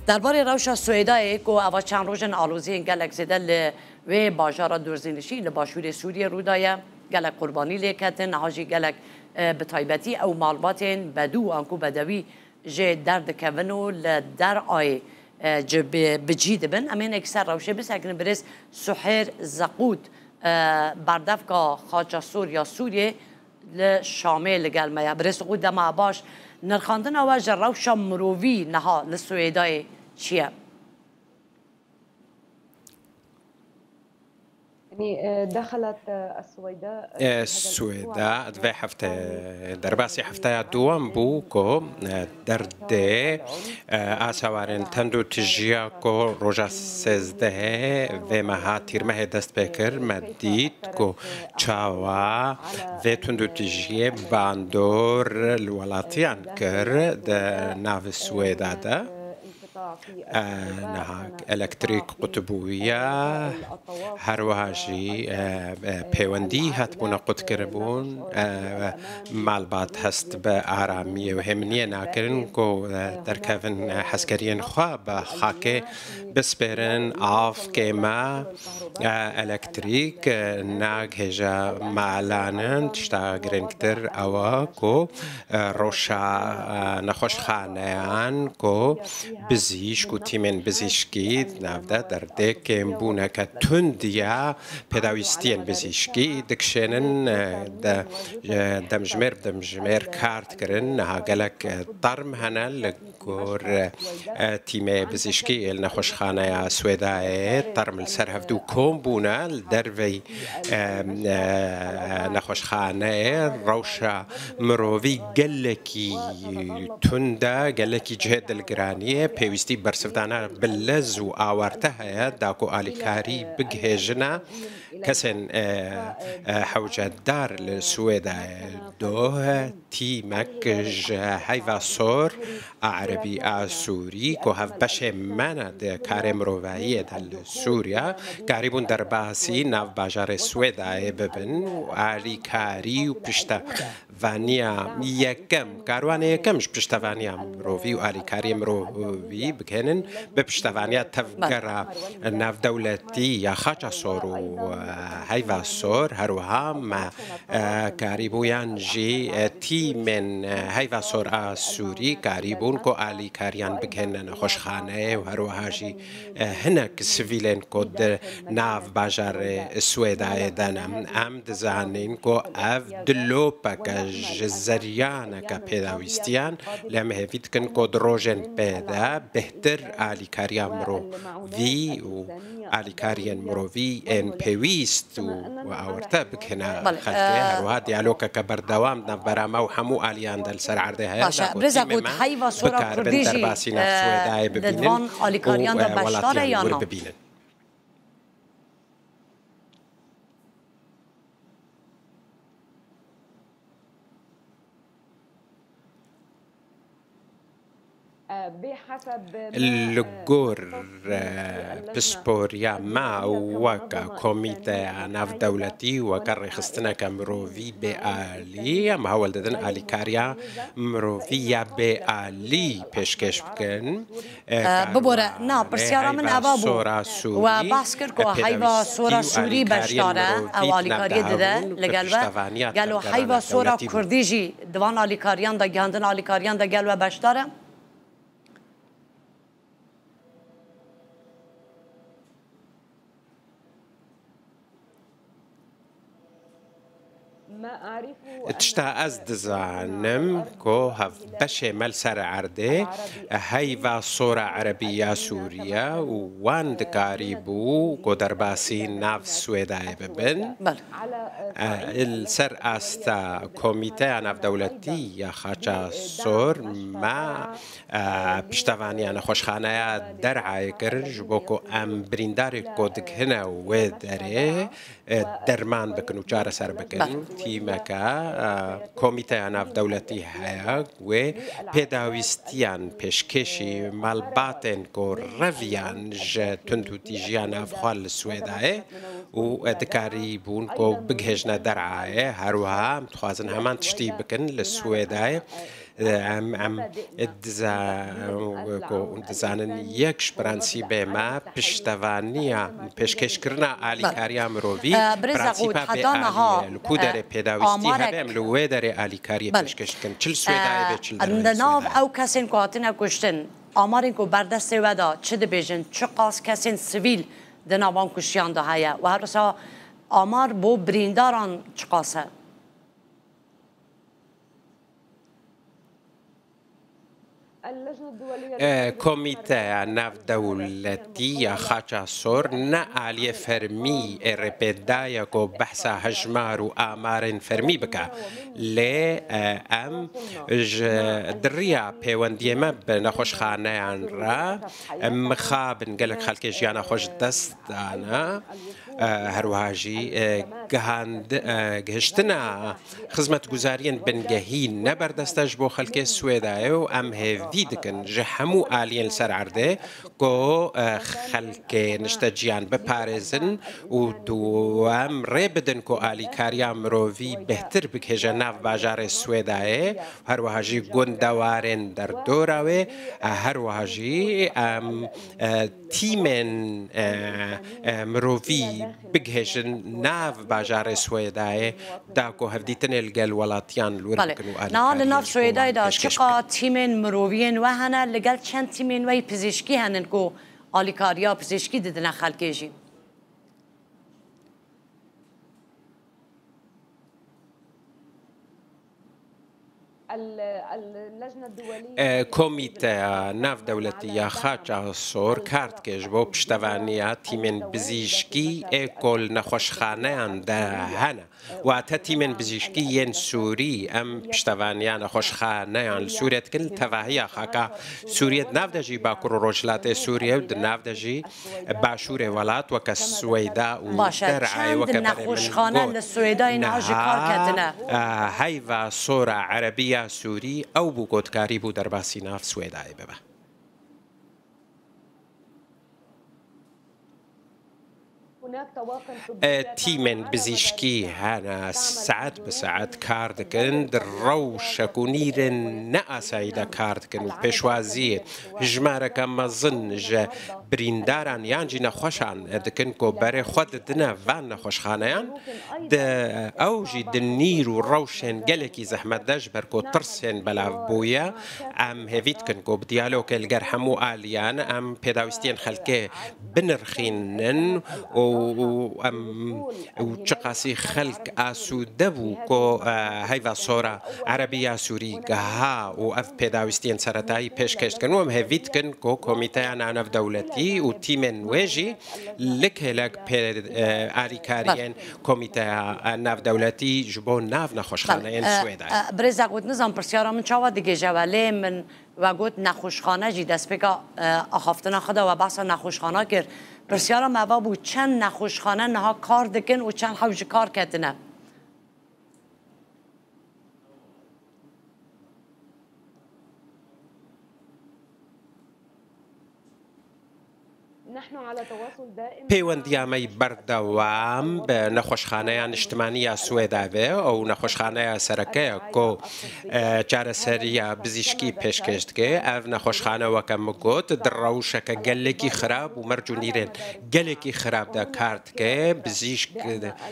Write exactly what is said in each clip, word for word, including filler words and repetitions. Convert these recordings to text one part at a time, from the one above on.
Derbarê rewşa Swêdayê ku eva çend roj in aloziyên gelek zêde li wê bajara Durzînişî li başûrê Sûriyê rû daye, gelek qurbanî lê ketin, niha jî gelek, e, bi taybetî ew malbatên bedû anku bedewî jê derdikevin û li derayê, e, ci bi, bi cî dibin. Em ê hinek ser rewşê bisekinin. Birêz Suhêr Zeqût, e, berdevka Xaça Sor ya Sûriyê li Şamê li gel me ye. Birêz Zeqût, dema baş. Nirxandina we ji rewşa mirovî niha li Swêdayê çi ye? Swêda di vê heftê derbasî hefteya duwem bû ku, e, derdê, e, a sawarên tund û tijî ya ku roja sêzdehê vê meha tîrmehê dest pê kir, me dît ku çawa vê tund û tijiyê bandor li welatiyan kir di nav Swêda de. E, niha elektrîk qutbûye, her wiha jî, e, e, pêwendî hatibûne qutkiribûn, e, malbat hest bi aramiyê û hêminiyê nakirin ku, e, derkevin, e, hezkeriyên xwe bi xakê bispêrin, av, kême, e, elektrîk, e, nagihêje malanin. Tişta girîngtir ew e ku, e, rewşa, e, nexweşxaneyan ku bizîşk û tîmên bizîşkî di nav de derdê kêmbûneke tund ya pêdawîstiyên bizîşkî dikişênin, e, de, e, demjimêr bi demjimêr kar dikirin. Niha gelek, e, term hene li gor, e, tîmê bizîşkî li nexweşxaneya Swêdayê term li ser hevdû kom bûne li derveyî, e, e, nexweşxaneyê. Rewşa mirovî gelekî tund e, gelekî cihê dilgiraniyê, pêwîstî bersivdana bi lez û awarte heye, da ku alîkarî bigihêjine kesên, e, e, hewcedar li Swêdayê. Doh tîmek ji Heyva Sor a Erebî a Sûrî ku hevbeşê me ne di karê mirovahiyê de li Sûriya, karîbûn derbasî nav bajarê Swêdayê bibin û alîkarî û piştevaniya yekem, karwanê yekem ji piştevaniya mirovî û alîkariyê mirovî bigihênin bi piştevaniya tevgera navdewletî ya Xaça Sor û, e, Heyva Sor. Her wiha me, e, karîbûyan jî, e, tîmên, e, Heyva Sor a Sûrî karîbûn ku alîkariyan bigihêne nexweşxaneyê û her wiha jî, e, hinek sivîlên ku di nav bajarê Swêdayê de ne. Em dizanîn ku ev dilopeke ji zeriyaneke pêdawîstiyan, lê em hêvî dikin ku di rojên pê de bêhtir alîkariya mirovî û alîkariyên mirovî ên pêwîst û awarte bigihine Belê, xelkê. e, Her wiha diyalogeke berdewam di navbera me û hemû aliyan de li ser erdê heye. Baş e. Da ku Birêz tîmê Zeqût, me Heyva Sora bikaribin Kurdî jî, derbasîna, e, Swêdayê di bibînin van û, alîkariyan e, de beşdar e welatiyan ya wir na? Bibînin. Li gor, e, pisporiya me weke komîteya navdewletî, weke rêxistineke mirovî bê alî, em hewl didin alîkariya mirovî ya bê alî pêşkêş bikin. E, bibore, na, pirsyara min eva bû. We behs kir ku Heyva Sora Sûrî beşdar e, ew alîkariyê dide li gel we. Gelo Heyva Sora Kurdî jî di van alîkariyan de, gihandin alîkariyan de gel we beşdar e? Tişta ez dizanim ku hevbeşê me li ser erdê Heyva Sora Erebî ya Sûriye û wan dikarîbû ku derbasî nav Swêdayê bibin. Belê. E, li ser asta Komîteya Navdewletî ya Xaça Sor me, e, piştevaniya nexweşxaneya Derayê kir, ji bo ku em birîndarê ku digihine wê derê, e, derman bikin û çareser bikin. Belê. Tîmeke, e, Komîteya Navdewletî heye, wê pêdawîstiyan pêşkêşî malbatên ku reviyan ji tundûtîjiya navxwe li Swêdayê û dikarîbûn ku bigihêjine Derayê. Her wiha em dixwazin heman tiştî bikin li Swêdayê. Em, em diza-, ku dizanin yek ji prensîbê me piştevaniya pêşkêşkirina alîkariya mirovî, Belê. E, birêz prensîpa Aqût, heta niha, bêalî ye. Li ku, e, derê pêdawîstî amarek hebe, em li wê derê alîkariyê, Belê. Pêşkêş dikin. Çil Swêdayê, e, vê çil derê li nav Swêdayê. Ew kesên ku hatine kuştin, amarên ku berdestê we de çi dibêjin, çiqas kesên sivîl di nav van kuştiyan de heye û her wisa amar bo birîndaran çiqas e? E, Komîteya Navdewletî ya Xaça Sor ne aliyê fermî ê rêpêdaye ku behsa hejmar û amarên fermî bike. Lê, e, em ji di riya pêwendiyê me bi nexweşxaneyan re, em mixabin gelek xelkê jiyana xwe ji dest dane. E, her wiha jî, e, gihand-, e, gihiştina xizmetguzariyên bingehî ne berdest e ji bo xelkê Swêdayê û em hêvî dikin ji hemû aliyên li ser erdê ku, e, xelkê nişteciyan biparêzin û du-, em rê bidin ku alîkariya mirovî bêhtir bigihêje nav bajarê Swêdayê, her wiha jî gundewarên derdora wê, e, her wiha jî em, e, tîmên, e, e, mirovî bigihêjin nav bajarê Swêdayê, da ku hevdîtinê li gel welatiyan li wir Belê. bikin û Niha li nav alîkariyê ji bo Swêdayê wan de pêşkêş bikin. Çiqa tîmên miroviyên we hene, li gel çend tîmên we yî pizîşkî henin ku alîkariya pizîşkî didine xelkê jî? E, Komîteya Navdewletî ya Xaça Sor kar dike ji bo piştevaniya tîmên bizîşkî ê ku li nexweşxaneyan de hene. Wate tîmên bizîşkî yên Sûrî, em piştevaniya nexweşxaneyan li Sûriyê dikin, li tevahiya xaka Sûriyê, di nav de jî Bakur û Rojhilatê Sûriyê û di nav de jî başûrê welat weke Swêda û Baş e, Der'ayê çend weke berê min nexweşxane got. Li Swêdayê niha ji kar Niha, ketine? e, heyva sora Erebiya Sûrî ew bû ku dikarîbû derbasî nav Swêdayê bibe. E, tîmên bizîşkî hene saet bi saet kar dikin, di rewşek û nîrên ne asayî de kar dikin û pêşwaziyê hijmareke mezin ji birîndaran yan jî nexweşan dikin ku berê xwe didine van nexweşxaneyan. Di, ew jî di nîr û rewşên gelekî zehmet de, ji ber ku tirsên belav bûye, em hêvî dikin ku bi diyalogê li gel hemû aliyan em pêdawîstiyên xelkê binirxînin û, û em, û çiqasî xelk asûde bû ku, e, heyva sora Erebiya Sûrî giha û ev pêdawîstiyên seretayî pêşkêş dikin û em hêvî dikin ku Komîteya Navdewletî û tîmên wê jî li kêlek pê, e, alîkariyên Belê. Komîteya, e, Navdewletî ji bo nav nexweşxaneyên Belê. E, Swêdayê. E, birêz Aqût, nizam pirsyara min çawa digêje we, lê min we got nexweşxane jî destpêka, e, axaftina xwe de we behsa nexweşxana kir. Pirsyara me eva bû, çend nexweşxane niha kar dikin û çend hew ji kar ketine? Pêwendiya me yî berdewam bi nexweşxaneya niştimanî ya Swêdayê ve. Ew nexweşxaneya sereke ye ku, e, çareseriya bizîşkî pêşkêş dike. Ev nexweşxane, weke min got, di rewşeke gelekî xirab û merc û nîrên gelekî xirab de kar dike. Bizîşk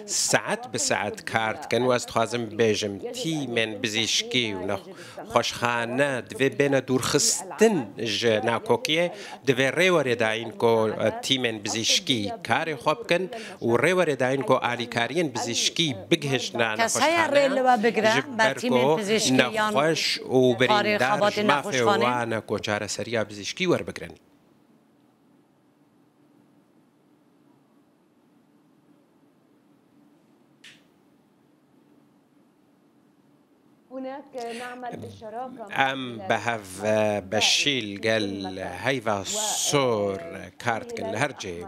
saet bi saet kar dikin û ez dixwazim bibêjim, tîmên bizîşkî û nexweşxane divê bêne dûrxistin ji nakokiyê, divê rê were dayîn ku, e, tîmên bizîşkî karê xwe bikin û rê were dayîn ku alîkariyên bizîşkî bigihîjne nexweşxaneyan, ji ber ku nexweş û birîndar ji mafê wan e ku çareseriya bizîşkî werbigrin. Em bi hev, e, beşî li gel heyva sor kar dikin li her cihê.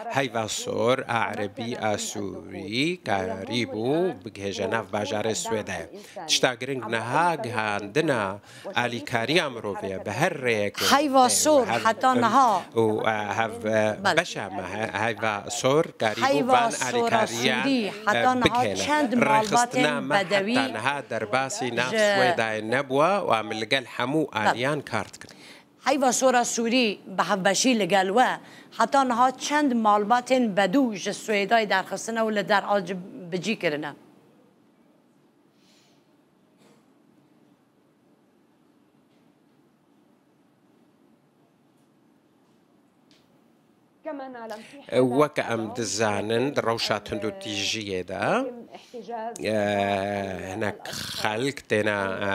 Heyva sor a erebî, a sûrî karîbû bigihêje nav bajarê Swêdê. Tişta giring niha gihandina alîkariya mirovê ye bi her rêyekê. Heyva sor heta niha. Û, e, hev, e, beşa me he-, heyva sor karîbû van alîkariya, e, bigihêne. Rêxistina me heta niha derbasî Swêdayê nebûye û em li gel hemû aliyan kar dikin. Heyva Sora Sûrî bi hevbeşî li gel we, heta niha çend malbatên bedû ji Swêdayê derxistine û li derha bi cî kirine? Weke em dizanin, di rewşa tundûtîjiyê de, e, hinek xelk têne, e,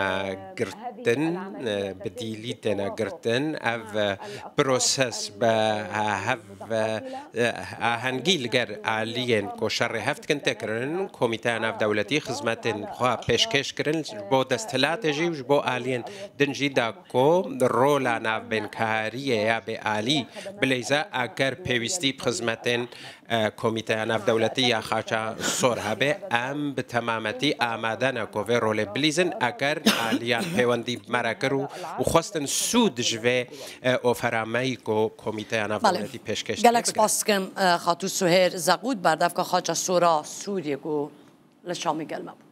girtin, e, bi dîlî têne girtin. Ev, e, proses bi, e, hev, e, ahengî li gel aliyên ku şerê hev dikin tê kirin. Komîteya Navdewletî xizmetên xwe pêşkêş kirin, ji bo desthilatê jî û ji bo aliyên din jî da ku rola navbênkariyê ya bêalî bileyze, eger pêwîstî bi xizmetên, e, Komîteya Navdewletî ya Xaça Sor hebe, em bi temametî amade ne ku vê rolê bilîzin, eger aliyan pêwendî bi me re kir û, û xwestin sûd ji vê, e, ofera me yî ku Komîteya Navdewletî pêşkêş Gelek spas dikim, e, Xatû Suhêr Zeqût, berdevka Xaça Sora Sûriyê ku li Şamê gel me bû.